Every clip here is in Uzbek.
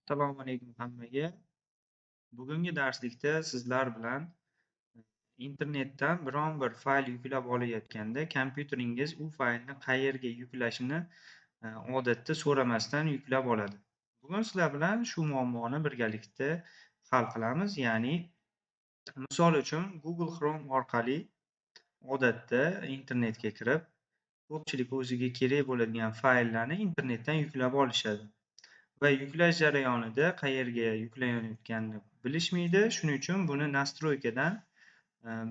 Assalomu alaykum hammaga. Bugungi darslikda sizlar bilan internetdan biron bir fayl yuklab olayotganda kompyuteringiz u faylni qayerga yuklashini odatda so'ramasdan yuklab oladi. Bugun sizlar bilan shu muammoni birgalikda hal qilamiz. Ya'ni misol uchun Google Chrome orqali odatda internetga kirib, ko'pchilik o'ziga kerak bo'ladigan fayllarni internetdan yuklab olishadi. Va yuklash jarayonida qayerga yuklanayotganini bilishmaydi. Shuning uchun buni настройка dan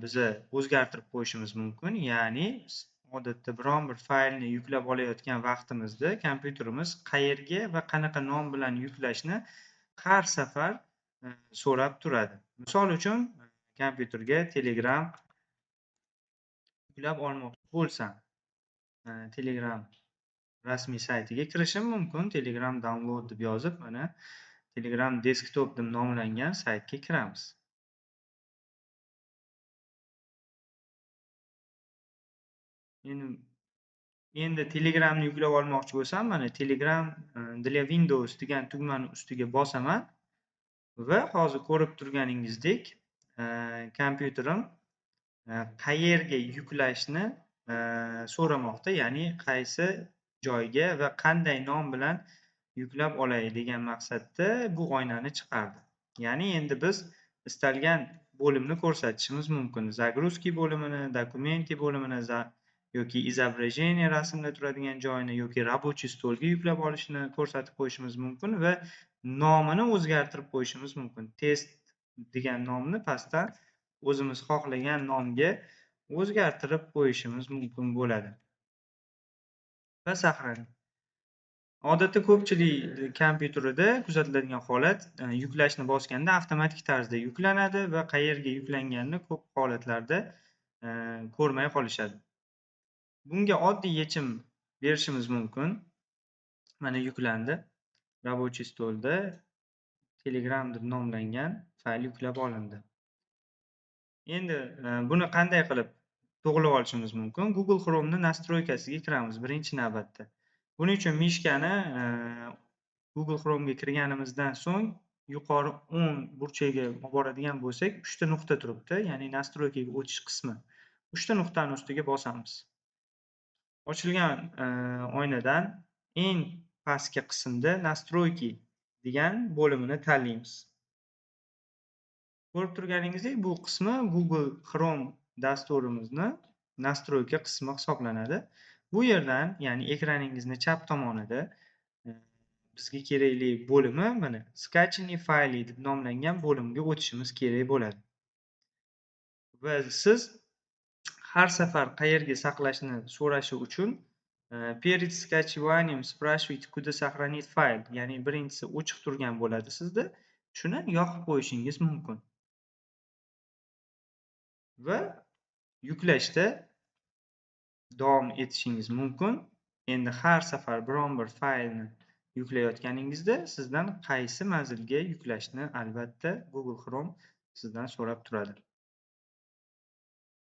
biza o'zgartirib qo'yishimiz mumkin. Ya'ni odatda biron bir faylni yuklab olayotgan vaqtimizda kompyuterimiz qayerga va qanaqa nom bilan yuklashni har safar so'rab turadi. Misol uchun kompyuterga Telegram yuklab olmoqchi bo'lsam, Telegram rasmiy saytiga kirishim mumkin. Telegram download deb yozib, mana Telegram desktop deb nomlangan saytga kiramiz. Endi Telegramni yuklab olmoqchi bo'lsam, mana Telegram для Windows degan tugmani ustiga bosaman va hozir ko'rib turganingizdek, kompyuterim qayerga yuklashni so'ramoqda, ya'ni qaysi joyga va qanday nom bilan yuklab olay degan maqsadda bu oynani chiqardi. Ya'ni endi biz istalgan bo'limni ko'rsatishimiz mumkin. Загрузки bo'limini, dokumenti bo'limini yoki изображение rasmda turadigan joyini yoki рабочий stolga yuklab olishni ko'rsatib qo'yishimiz mumkin va nomini o'zgartirib qo'yishimiz mumkin. Test degan nomni pastdan o'zimiz xohlagan nomga o'zgartirib qo'yishimiz mumkin bo'ladi. Va saqlanadi. Odatda ko'pchilik kompyuterida kuzatiladigan holat, yuklashni bosganda avtomatik tarzda yuklanadi va qayerga yuklanganini ko'p holatlarda ko'rmay qolishadi. Bunga oddiy yechim berishimiz mumkin. Mana yuklandi. Рабочий stolda Telegram deb nomlangan fayl yuklab olindi. Endi buni qanday qilib to'g'rilab olishimiz mumkin? Google Chrome'ni настройка siga kiramiz birinchi navbatda. Buning uchun mishkani Google Chrome'ga kirganimizdan so'ng yuqori o'ng burchagiga olib boradigan bo'lsak, 3 ta nuqta turibdi, ya'ni настройка ga o'tish qismi. 3 ta nuqtani ustiga bosamiz. Ochilgan oynadan eng pastki qismda настройки degan bo'limini tanlaymiz. Ko'rib turganingizdek, bu qismi Google Chrome dasturimizni настройка qismi hisoblanadi. Bu yerdan, ya'ni ekraningizni chap tomonida bizga kerakli bo'limi mana скачанные файлы deb nomlangan bo'limga o'tishimiz kerak bo'ladi. Va siz har safar qayerga saqlashni so'rashi uchun перед скачиванием спрашивайте, куда сохранить файл, ya'ni birinchisi o'chiq turgan bo'ladi sizda. Shuni yoqib qo'yishingiz mumkin. Va yuklashda davom etishingiz mumkin. Endi har safar biron bir faylni yuklayotganingizda sizdan qaysi manzilga yuklashni albatta Google Chrome sizdan so'rab turadi.